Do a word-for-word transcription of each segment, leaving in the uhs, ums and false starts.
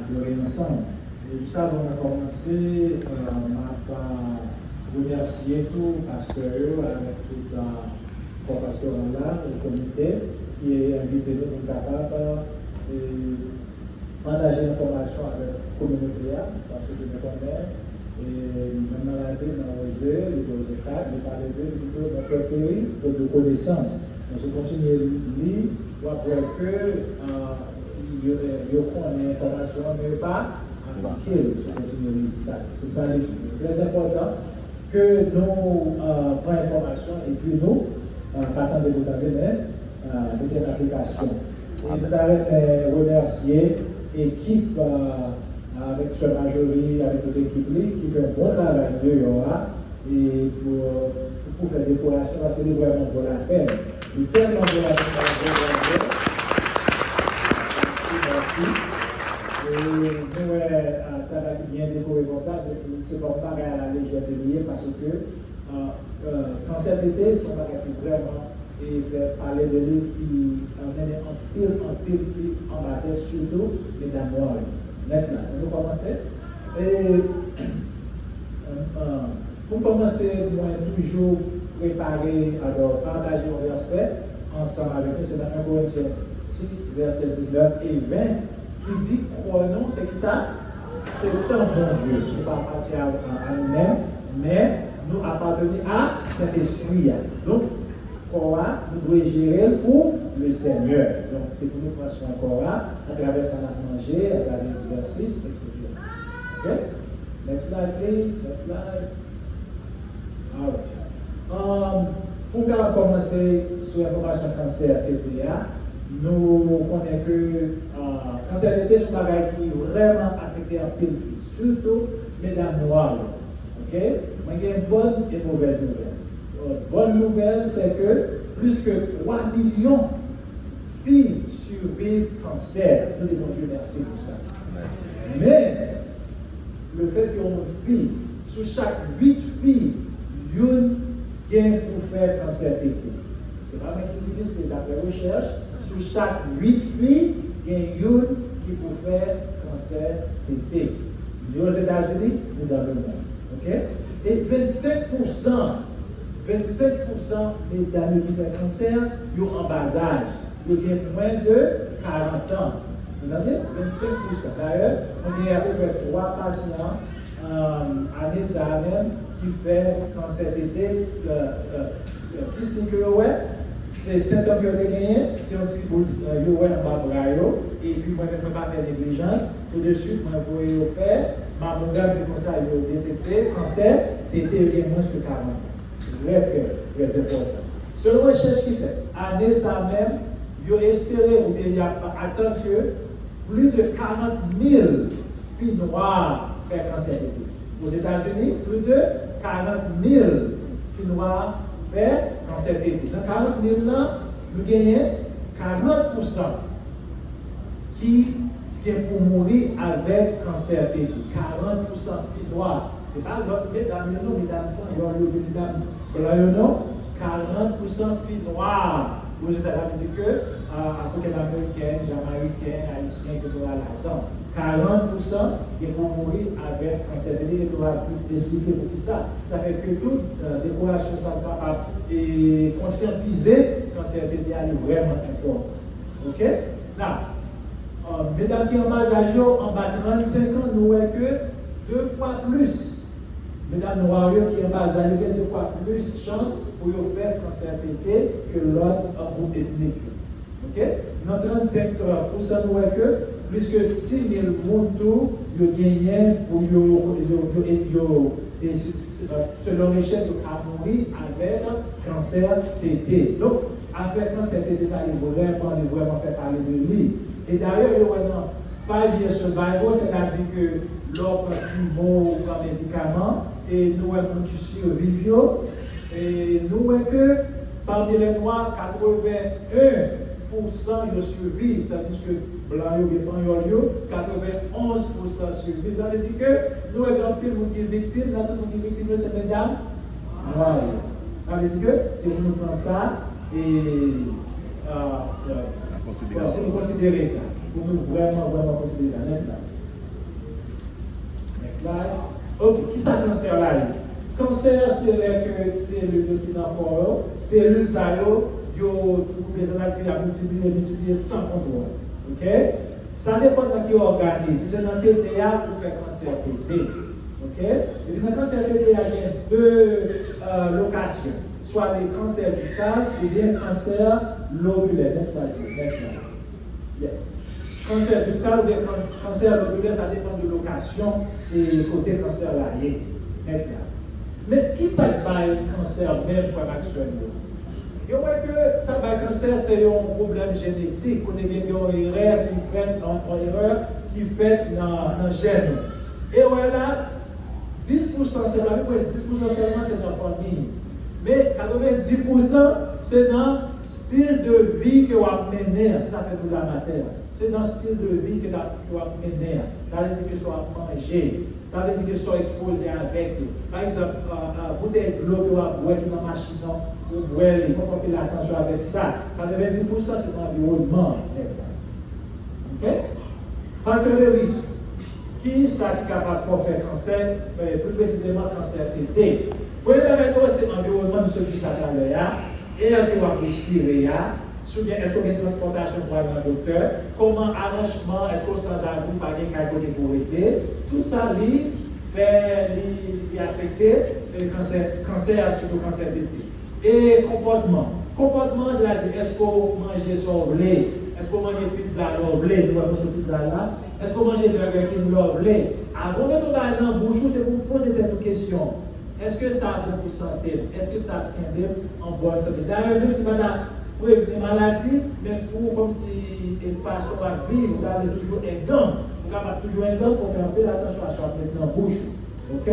Adore ansanm. E jis avan mwen kòmanse, euh, m ap, euh, remèsye tou pastè yo avèk tout, euh, kò pastoral la, komite ki envite nou pou n kapab, euh, pataje enfòmasyon avèk kominote a, paske nou konnen, e menm nan Labib, nan Oze, li te Oze kat, li pale de, li di ke mon peuple périt faute de connaissance. Men si w kontinye li, w ap wè ke, euh, yo, yo konnen enfòmasyon an, men yo pa aplike l. Si w kontinye li, se sa, se sa li di. Trè enpòtan ke nou, euh, pran enfòmasyon epi nou, euh, pa tande pou tande, men, euh, mete an aplikasyon. E nou ta renmen remèsye ekip, euh, avèk sè Marjorie, avèk tout ekip li, ki fè yon bon travay deyò a, e pou, pou fè dekorasyon, paske li vrèman vo lapèn. Li tèlman vo lapèn, bravo, bravo. Mèsi, mèsi. E nou wè, euh, travay ki byen dekore konsa, se, se pa yon bagay a la lejè ke li ye, paske, euh, euh, kansè tete, se yon bagay ki vrèman e fè pale de li ki, euh, mennen anpil, anpil fi anba tè, sitou medam nwa yo. Next slide. Nou kòmanse. E, euh, euh, pou m kòmanse, mwen toujou prepare, alò, pataje yon vèsè ansanm avèk nou. Se nan en Korentyen sis, vèsè diznèf e ven, ki di, kò nou, se ki sa? Se tanp Bondye. Nou pa apatyen a, a, a nou menm, men nou apateni a Sentespri a. Donk, kò a, nou dwe jere l pou le Senyè. Donk, se pou nou pran swen kò a, atravè sa n ap manje, atravè egzèsis, etsetera. Ok? Next slide, please. Next slide. Alright. Um, pou m kapab kòmanse sou enfòmasyon kansè tete a, nou konnen ke, uh, kansè tete se yon bagay ki vrèman afekte anpil fi, sitou medam nwa yo. Ok? Mwen gen bòn e movèz nouvèl. Euh, bòn nouvèl, se ke plis ke twa milyon fi siviv kansè. Nou di Bondye mèsi pou sa. Men, lefètke yon fi, sou chak uit fi, youn gen pou fè kansè tete. Se pa mwen ki di li, se daprè rechèch, sou chak uit fi, gen youn ki pou fè kansè tete. Ni Ozetazini, ni dans le monde. Ok? E vennsenk pousan, vennsenk pousan medam yo ki fè kansè, yo an bazaj. Yo gen mwens de karant an. Ou tande? Vennsenk pousan. Dayè, mwen gen apeprè twa pasyan, um, ane sa a menm, ki fè kansè tete, euh, euh, euh, ki siy ke yo wè? Se sentòm ke yo te genyen, se yon ti boul, euh, yo wè anba bra yo, epi mwen menm, mwen pa fè neglijans, tou de swit, mwen voye yo fè mamogram, se konsa yo detekte kansè tete, yo gen mwens ke karant an. Trè, trè, trè enpòtan. Selon rechèch ki fèt, ane sa a menm, yo espere oubyen y ap atann ke plis de karant mil fi nwa fè kansè tete. Ozetazini, plis de karant mil fi nwa fè kansè tete. Nan karant mil lan, nou genyen karant pousan ki gen pou mouri avèk kansè tete. Karant pousan fi nwa. Se pa lòt medam yo non, medam panyòl yo, medam blan yo non. Karant pousan fi nwa. Ozetazini, sa vle di ke, a, Afriken Ameriken, Jamayiken, Ayisyen, etsetera ladan. Karant pousan gen pou mouri avèk kansè tete, e nou va esplike poukisa. Sa fè ke tout, euh, dekorasyon sa kapab, e, konsyantize kansè tete a, li vrèman enpòtan. Ok? Now, euh, medam ki an bazaj yo, anba trannsenk an, nou wè ke de fwa plis medam nwa yo ki an bazaj yo gen de fwa plis chans pou yo fè kansè tete ke lòt, euh, gwoup etnik yo. Ok? Nan trannsenk pousan, nou wè ke plis ke sis mil moun tou yo genyen pou yo, yo, yo, yo, e se- se- selon rechèch, yo ka mouri avèk kansè tete. Donk, afè kansè tete sa, li vrèman, li vrèman fè pale de li. E dayè, yo wè nan Five Year Survival, sètadi ke lè w pran kimo, ou pran medikaman, e nou wè moun ki siviv yo, e nou wè ke pami lè nwa, katreven en pousan yo siviv, tandiske blan yo, oubyen panyòl yo, katreven onz pousan siviv. Sa vle di ke nou wè gen anpil moun ki viktim, nan tout moun ki viktim yo, se medam nwa yo. Sa vle di ke se pou nou pran sa, e, euh, euh, pou nou konsidere sa. Pou nou vrèman, vrèman konsidere sa. Next slide. Right? Ok, kisa kansè la ye? Kansè se lè ke selil yo ki nan kò yo, selil sa yo, yo, yo, yo miltipliye, miltipliye san kontwòl. Ok? Sa depann nan ki ògàn li ye. Si se nan tete a, ou fè kansè tete. Ok? Epi nan kansè tete a, gen de, euh, lokasyon. Swa le kansè diktal oubyen kansè lobilè. Next slide, please. Next slide. Yes. Kansè diktal oubyen kans-, kansè lobilè, sa depann de lokasyon e kote kansè la ye. Next slide. Men kisa k bay kansè menm, frè m ak sè m yo? Yo wè ke sa k bay kansè se yon pwoblèm jenetik, kote gen yon erè ki fèt, yon, yon erè ki fèt nan, nan jèn yo. Erè la, dis pousan sèlman, apeprè dis pousan sèlman se nan fanmi. Men katrevenndis pousan se nan stil de vi ke w ap mennen an, se sa fè nou la maten an. Se nan stil de vi ke w ap, ke w ap mennen an. Sa vle di ke sa w ap manje, sa vle di ke sa w ekspoze avèk yo. Pa egzanp, euh, euh, boutèy dlo ke w ap bwè ki nan machin nan, ou bwè li, fò w fè anpil atansyon avèk sa. Katrevenndis pousan se nan anviwònman an, nèg sa. Ok? Faktè de risk. Kisa ki kapab fè w fè kansè, eh, pli presizeman kansè tete? Premye bagay nou wè se anviwònman, misye di sa talè a, èr ke w ap respire a, si w gen, èske w gen transpòtasyon pou al nan doktè, kòman aranjman, èske w sanzabri, w pa gen kay kote pou w rete, tout sa li fè, li, li afekte, eh, kansè, kansè a, sitou kansè tete. E konpòtman. Konpòtman, sètadi, èske w manje sa w vle? Èske w manje pizza lè w vle? Nou wè moso pizza la. Èske w manje Burger King lè w vle? Avan w mete yon bagay nan bouch ou, se pou w poze tèt ou kesyon. Èske sa bon pou sante m? Èske sa ap kenbe m an bòn sante? Dayè, menm si pa ta prevni maladi, men pou kòmsi e fason w ap viv, ou ta vle toujou engan. Ou kapab toujou engan, fò w fè anpil atansyon a sa w ap met nan bouch ou. Ok?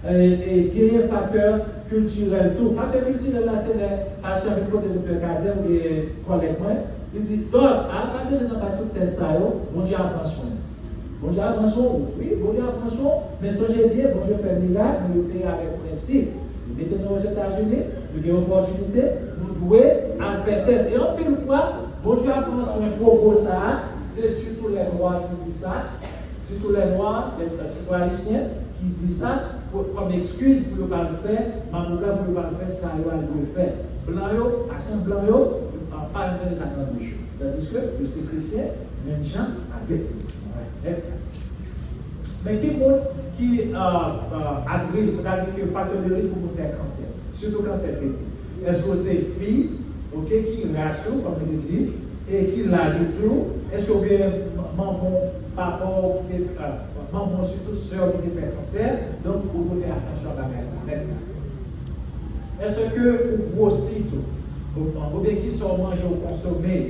E, e genyen faktè kiltirèl tou. Faktè kiltirèl la, se lè pasyan vin kote Doktè Cadet oubyen kòlèg mwen, li di, "Dòk, a, pa bezwen nan bay tout tès sa yo, Bondye ap pran swen." Bondye ap pran swen w, wi, Bondye ap pran swen w, men sonje byen, Bondye fè mirak, men yo fè avèk prensip. Li mete nou Ozetazini, nou gen opòtinite, nou dwe al fè tès. E anpil fwa, Bondye ap pran swen pwopo sa a, se sitou lè nwa ki di sa, sitou lè nwa, lè, sitou ayisyen, ki di sa pou, kòm ekskiz pou yo pa al fè mamogram, pou yo pa al fè sa yo al dwe fè. Blan yo, pasyan blan yo, yo pa, pa renmen sa nan bouch yo. Tandiske yo se kretyen, menm jan avèk nou. Men ki moun ki, euh, euh, at risk, sètadi ke faktè de risk pou moun fè kansè, sitou kansè tete. Èske w se fi, ok, ki ras ou, kòm yo te di, e ki laj ou tou? Èske w gen manman w, papa w ki te, euh, manman w, sitou sè w ki te fè kansè? Donk, ou dwe fè atansyon a bagay sa. Next slide. Èske ou gwosi tou? Oubyen kisa w manje, w konsome?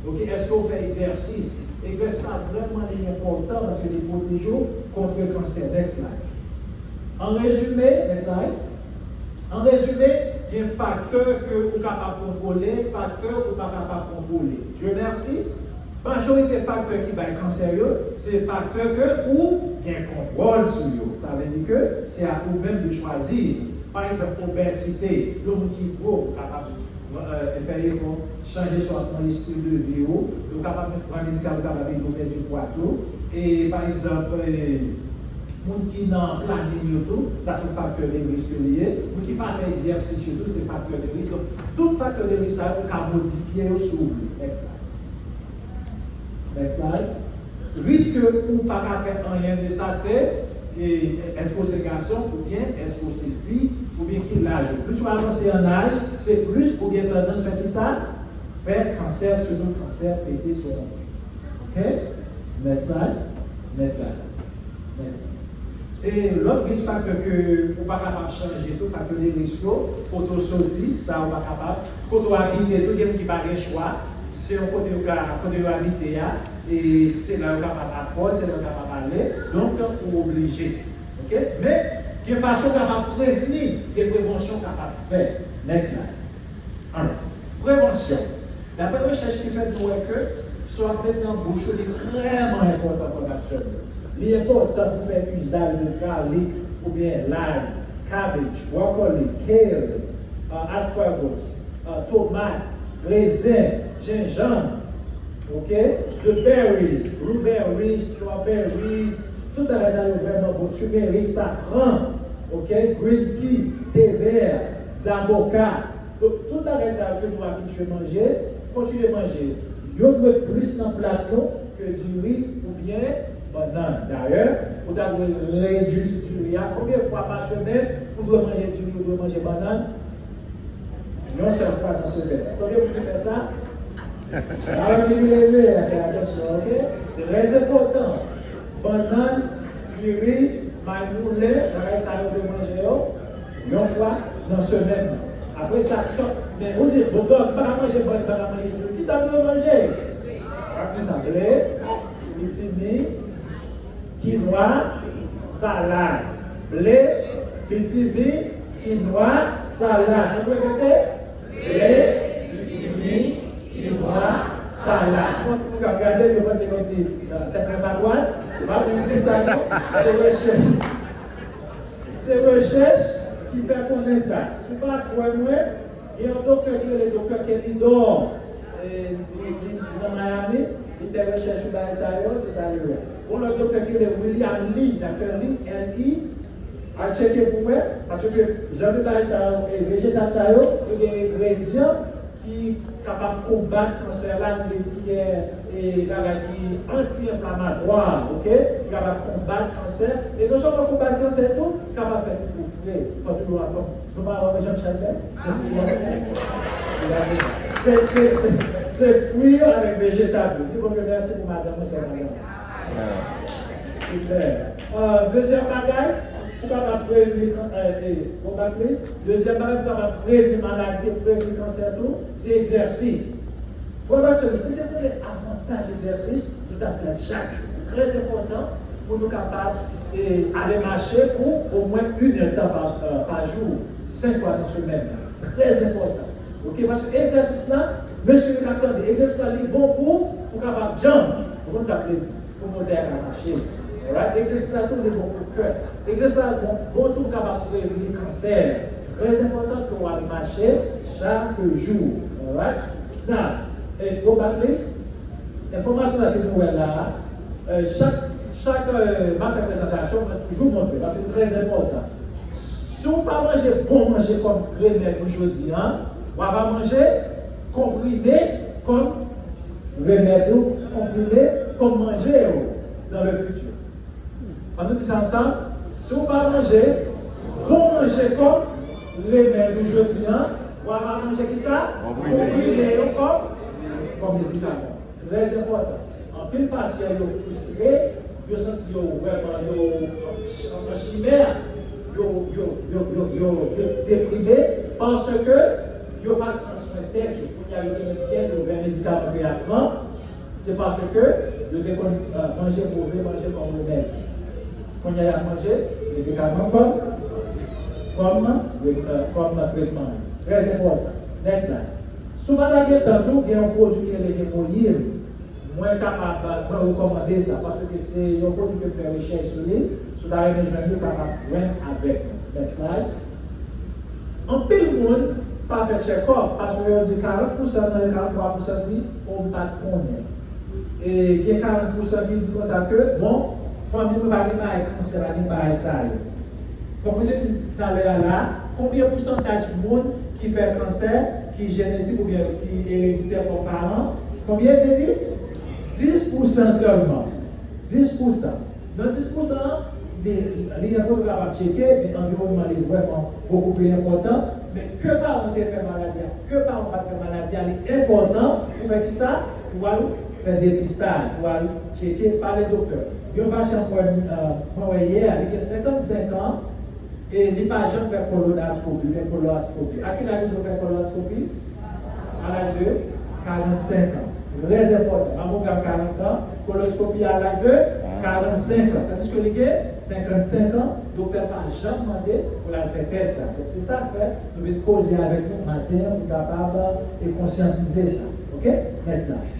Ok, èske w fè egzèsis? Egzèsis la vrèman li enpòtan paske li pwoteje w kont kansè. Next slide. An rezime, next slide. An rezime, gen faktè ke ou kapab kontwole, faktè ou pa kapab kontwole. Dye mèsi, majorite faktè ki bay kansè yo, se faktè ke ou gen kontwòl sou yo. Sa vle di ke se a ou menm de chwazi. Pa egzanp, obèsite, yon moun ki gwo, ou kapab, euh, fè efò, chanje sa w ap manje, estil de vi ou. Ou kapab pran medikaman, ou kapab ede w pèdi pwa tou. E, pa egzanp, eh, moun ki nan planin yo tou, sa se yon faktè de risk li ye. Moun ki pa fè egzèsis yo tou, se faktè de risk. Donk, tout faktè de risk sa yo, ou ka modifye yo si w vle. Next slide. Next slide. Risk ou pa ka fè anyen de sa, se, e, èske w se gason oubyen èske w se fi, oubyen ki laj ou. Plis ou avanse an laj, se plis ou gen tandans fè kisa? Fè kansè, sitou kansè tete sou yon fi. Ok? Next slide. Next slide. Next slide. E lòt risk faktè ke ou pa kapab chanje tou, faktè de risk yo, kote w soti, sa ou pa kapab, kote w abite tou, gen moun ki pa gen chwa, se yon kote yo ka, kote yo abite a, e se la yo kapab afòd, se la yo kapab ale, donk ou oblije. Ok? Men, gen fason w kapab prevni, gen prevansyon w kapab fè. Next slide. Alò, prevansyon. Daprè rechèch ki fèt, nou wè ke sa w ap met nan bouch ou, li vrèman enpòtan pou laksyonman. Li enpòtan pou fè izaj de galik oubyen lay, cabbage, broccoli, kale, uh, asparagus, uh, tomat, rezen, jenjanm, ok? The berries, blueberries, strawberries, Tout bagay sa yo vrèman bon. Turmeric, safran, ok, green tea, te vè, zaboka. Donk, tout bagay sa yo ke nou abitye manje, kontinye manje. Yo dwe plis nan plat nou ke diri oubyen bannann. Dayè, ou ta dwe redui diri a. Konbyen fwa pa semèn ou dwe manje diri, ou dwe manje bannann? Yon sèl fwa nan semèn. Konbyen moun ki fè sa? Mwen menm leve, fè atansyon, ok? Trè enpòtan. Bannann, diri, may moulen, bagay sa yo dwe manje yo yon fwa nan semèn nan. Apre sa, chòk, men ou di, bon, dòk, m pa ka manje bannann, m pa ka manje diri. Kisa m dwe manje? Apre sa, ble, pitimi, kinwa, salad. Ble, pitimi, kinwa, salad. Nou repete? Ble, pitimi, kinwa, salad. Mwen, mwen k ap gade, yo panse kòmsi, euh, tèt mwen pa dwat. M ap di sa, non. Se rechèch. Se rechèch ki fè konnen sa. Si w pa kwè mwen, gen yon doktè ki rele doktè Kelly Dor. E, li, li nan Miami, li fè rechèch sou bagay sa yo, se sa li wè. Yon lòt doktè ki rele William Li, doktè Li, L I, al tcheke pou wè, paske jan de bagay sa yo, e vejetab sa yo, yo gen engredyan ki kapab konbat kansè la, li gen, e, bagay ki anti-enflamatwa, ok? Ki kapab konbat kansè, e non sèlman konbat kansè tou, kapab fè figi w fre, fè figi w anfòm. Nou pa wè Jean Michel fè? Se fwi a. Se, se, se, se fwi yo avèk vejetab yo. Di Bondye mèsi pou madanm mwen, se madanm. Sipè. Euh, dezyèm bagay, pou kapab prevni, euh, e, bon, pa plis. Dezyèm bagay, pou kapab prevni maladi, prevni kansè tou, se egzèsis. Frè m ak sè m, si te konnen avantaj egzèsis, nou t ap fè l chak jou. Li trè enpòtan pou nou kapab, e, ale mache pou omwen inèdtan pa, euh, pa jou, senk fwa nan semèn nan. Trè enpòtan. Ok, paske egzèsis la, mesye yo k ap tande, egzèsis la li bon pou, pou kapab djanm. Ou konn sa vle di? Pou motè a ka mache. Alright? Egzèsis la tou li bon pou kè. Egzèsis la bon, bon tou pou kapab prevni kansè. Trè enpòtan ke w al mache chak jou. Alright? Now, e, bon, pa plis, enfòmasyon sa ke nou wè la, e, chak, chak, e, m ap fè prezantasyon, mwen toujou montre, paske li trè enpòtan. Si w pa manje bon manje kòm remèd pou jodi a, w a va manje konprime kòm remèd ou, konprime kòm manje ou dans le futur. Ann nou di sa ansanm. Si w pa manje bon manje kòm remèd ou jodi a, w a va manje kisa? Konprime. Konprime yo kòm, kòm medikaman. Trè enpòtan. Anpil pasyan yo fristre, yo santi yo vrèman yo an chimè, yo, yo, yo, yo, yo de-, deprime, paske yo pa t pran swen tèt yo. Kounye a yo te met kè yo vè medikaman ke y ap pran, se paske yo te konn, euh, manje move manje kòm remèd. Kounye a y ap manje medikaman kòm, kòm, euh, kòm nan tretman. Trè enpòtan. Next slide. Si w pa ta gen tan tou, gen yon pwodui ki rele Hemoyil. Mwen kapab, mwen rekòmande sa, paske se yon pwodui ke m fè rechèch sou li. Si w ta renmen jwenn li, w kapab jwenn avèk mwen. Next slide. Anpil moun pa fè tchèkòp, paske yo di karant pousan nan yo, karant twa pousan di, o, m pa t konnen. E gen karant pousan ki di konsa ke, bon, fanmi mwen pa gen bagay kansè, pa gen bagay sa yo. Kòm mwen te di talè a la, konbyen pousantaj moun ki fè kansè, ki jenetik oubyen ki ereditè kòm paran? Konbyen te di? Dis pousan sèlman. Dis pousan. Nan dis pousan an, li, li enpòtan pou kapab tcheke, men anviwònman li vrèman bokou pli enpòtan. Men ke paran te fè maladi a, ke paran pa t fè maladi a, li enpòtan pou fè kisa? Pou al fè depistaj, pou al tcheke, pale doktè. Yon pasyan mwen, euh, mwen wè yè, li gen senkannsenk an, e li pa janm fè kolonaskopi, fè kolonaskopi. A ki laj ou dwe fè kolonaskopi? À l'âge de quarante-cinq ans. Trè enpòtan. Mamogram karant an, kolonoskopi à l'âge de quarante-cinq ans. Tandis ke li gen senkannsenk an, doktè pa janm mande pou l al fè tès sa. Donk, se sa k fè nou vin koze avèk nou maten an pou kapab, e, konsyantize sa. Ok? Next slide.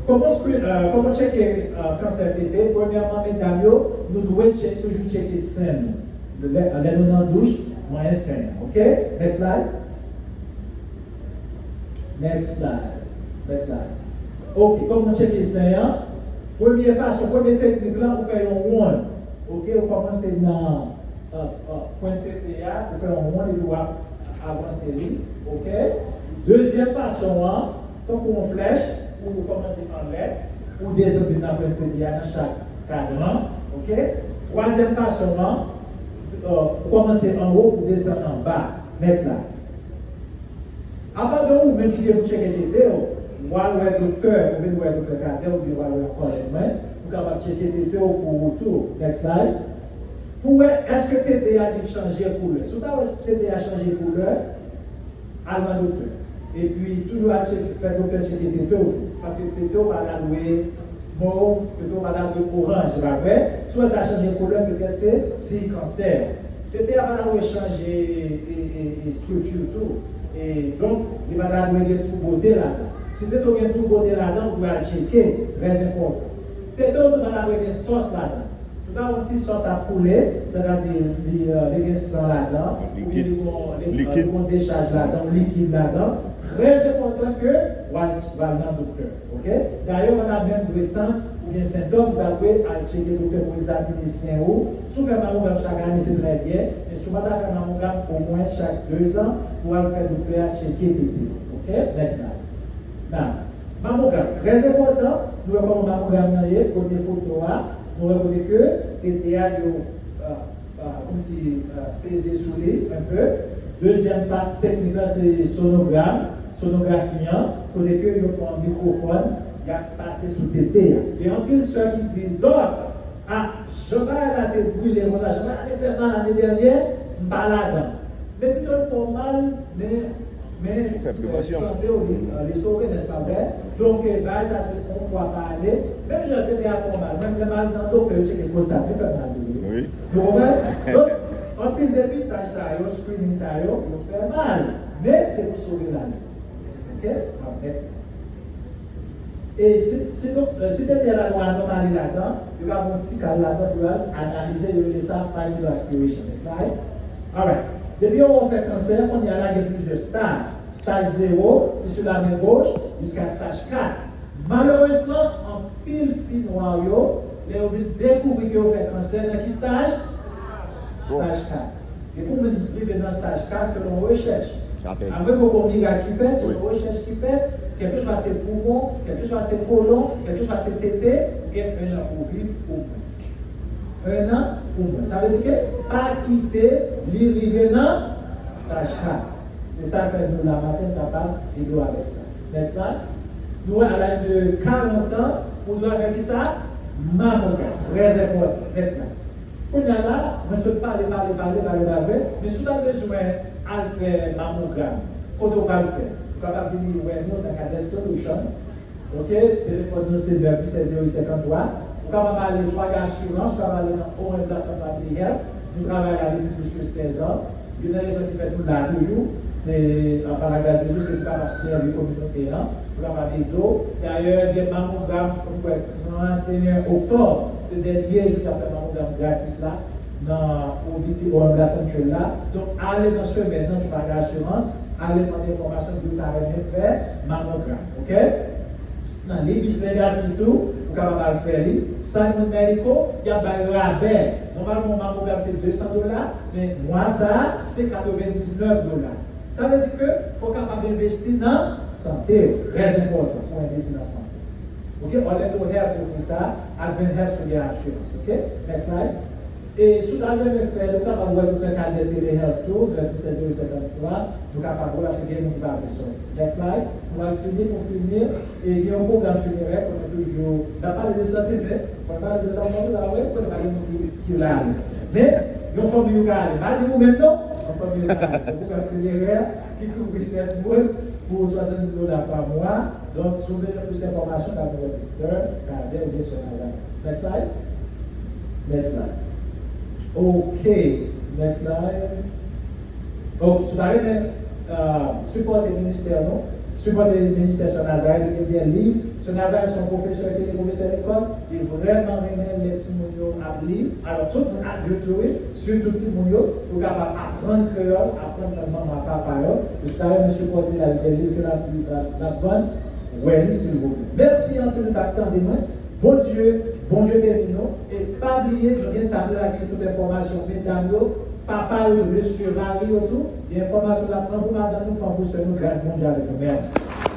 Kòman screen, euh, kòman tcheke, euh, kansè tete? Premyèman, medam yo, nou dwe tcheke, toujou tcheke sen nou. Lè, lè nou nan douch, manyen sen an. Ok? Next slide. Next slide. Next slide. Ok, kòman tcheke sen an? Premye fason, premye teknik la, ou fè yon wonn. Oke, ou kòmanse nan euh, euh, pwent tete a, ou fè yon wonn epi w ap avanse li. Oke? Dezyèm fason an, tankou yon flèch, ou kòmanse anlè, ou desann vin nan pwent tete a nan chak kadran. Oke? Twazyèm fason an, euh, ou kòmanse anwo, ou desann anba. Nèt la. Apa de ou menm ki te pou tcheke tete w, w al wè doktè, ou vin wè doktè Cadet oubyen w al wè kòlèg mwen, pou kapab tcheke tete w pou ou tou. Next slide. Pou wè èske tete a li chanje koulè. Si w ta wè tete a chanje koulè, al nan doktè. Epi toujou al tcheke, fè doktè tcheke tete w tou. Paske tete w pa ta dwe mov, petèt w pa ta dwe oranj, se pa vre? Si w wè l ta chanje koulè, petèt se siy kansè. Tete a pa ta dwe chanje e, e, e estrikti tou. E donk, li pa ta dwe gen twou bote ladan. Si tete w gen twou bote ladan, ou dwe al tcheke, trè enpòtan. Tete w tou pa ta dwe gen sòs ladan. Si w ta wè yon ti sòs ap koule, sètadi li, euh, li gen san ladan, oubyen li gon, li, euh, li gon dechaj ladan, likid ladan, trè enpòtan ke w al, w al nan doktè. Oke? Dayè, w pa ta menm dwe tann ou gen sentòm, ou ta dwe al tcheke doktè pou egzamine sen ou. Si w fè mamogram chak ane, se trè byen, men si w pa ta fè mamogram omwen chak dezan, ou al fè doktè a tcheke tete. Oke? Next slide. Now, mamogram, trè enpòtan, nou wè kòman mamogram nan ye, premye foto a, nou wè kote ke tete a yo, euh, euh, kòmsi, euh, peze sou li enpe. Dezyèm pa, teknik la, se sonogram, sonografi an, kote ke yo pran mikwofòn, y ap pase sou tete a. Gen anpil sè ki di, "Dòk, a, jan bagay la te brile konsa, jan bagay la te fè mal ane dènye, m pa ladan." Men pito l fè w mal, men Men sante w li, li sove, nèspa vre? Donk, eh, bagay sa se yon fwa pa ale. Menm jan tete a fè w mal, mwen, lè m al nan doktè, yo tcheke pwostat, li fè m mal tou, wi. Wi. Nou konprann? Donk, anpil depistaj sa yo, screening sa yo, yo fè mal. Men, se pou sove lavi. Oke? Bon, mèsi. E si, si, donk, eh, si tete a gen anòmali ladan, yo ka pran ti kal ladan pou yo al analize, yo rele sa final aspiration. Next slide. Alright. Depi yo wè w fè kansè, kounye a la gen plizyè staj. Staj zewo, ki sou la men goch, jiska staj kat. Malerezman, anpil fi nwa yo, lè yo vin dekouvri ke yo fè kansè, nan ki staj? Staj kat. Depi w vin rive nan staj kat, se yon rechèch. Apre ke gon mirak ki fèt, se yon rechèch ki fèt, kèlkeswa se poumon, kèlkeswa se kolon, kèlkeswa se tete, ou gen en an pou w viv omwen. En an omwen. Sa vle di ke pa kite li rive nan staj kat. Se sa k fè nou la maten n kapab ede w avèk sa. Next slide. Nou wè a laj de karant an, ou dwe fè kisa? Mamogram. Trè enpòtan. Next slide. Kounye a la, mwen sot pale, pale, pale, pale, pale, men si w ta bezwen al fè mamogram, kote w pral fè? Ou kapab vini wè nou nan Cadet Solutions. Oke, telefòn nou se nèf disèt zewo uit senkanntwa. Ou kapab ale swa gen asirans, ou kapab ale nan O M Blason Family Health. Nou travay la depi plis ke sèz an. Youn nan rezon ki fè nou la toujou, se, euh, pa lagras de Dye, se pou kapab sèvi kominote an, pou kapab ede w. Dayè, gen mamogram, mwen kwè, trannteyen oktòb, se dènye jou y ap fè mamogram gratis la, nan O B T O M la Sanctuary la. Donk, ale nan semèn nan, si w pa gen asirans, ale mande enfòmasyon, di w ta renmen fè mamogram, oke? Nan Legliz Legacy tou, ou kapab al fè li. Simon Medical, y ap bay rabè. Nòmalman, yon mamogram se de san dola, men mwa sa a, se katrevendiznèf dola. Sa vle di ke fò w kapab envesti nan sante w. Trè enpòtan pou w envesti nan sante w. Oke? Orlando Health ofri sa, Advent Health si w gen asirans. Oke? Next slide. E si w ta renmen fè l, ou kapab wè nou nan Cadet Telehealth tou, nan disèt zewo senkanntwa, nou kapab wè paske gen moun ki pa vle sòti. Next slide. Nou pral fini, pou fini, e gen yon pwogram finerè, konnen toujou, n ap pale de sante, men, mwen pale de lanmò tou la, wi, konnen pa gen moun ki, ki vle ale. Men, yon fanmi yo ka ale. M pa di ou menm non, yon fanmi yo ka ale. Se pwogram finerè ki kouvri sèt moun pou swasanndiz dola pa mwa. Donk, si w bezwen plis enfòmasyon, w ka jwenn doktè Cadet oubyen Sè Nazareth. Next slide. Next slide. Ok. Next slide. Donk, si w ta renmen, euh, sipòte ministè nou, sipòte ministè Sè Nazareth, li gen de liv. Sè Nazareth se yon pwofesè ki te pwofesè lekòl, li vrèman renmen lè timoun yo ap li. Alò, tout moun, adilt tou, wi, sitou timoun yo, pou kapab aprann kreyòl, aprann lang manman ak papa yo. Si w ta renmen sipòte l, li gen de liv ke l ap, l ap, l ap vann, wè li, silvouplè. Mèsi anpil nou t ap tande mwen. Bondye, Bondye beni nou. E pa bliye, nou gen tab la ki gen tout enfòmasyon medam yo, papa yo, mesye, mari yo tou. Gen enfòmasyon la pran pou madanm nou, pran pou sè nou. Gras Bondye avèk nou. Mèsi.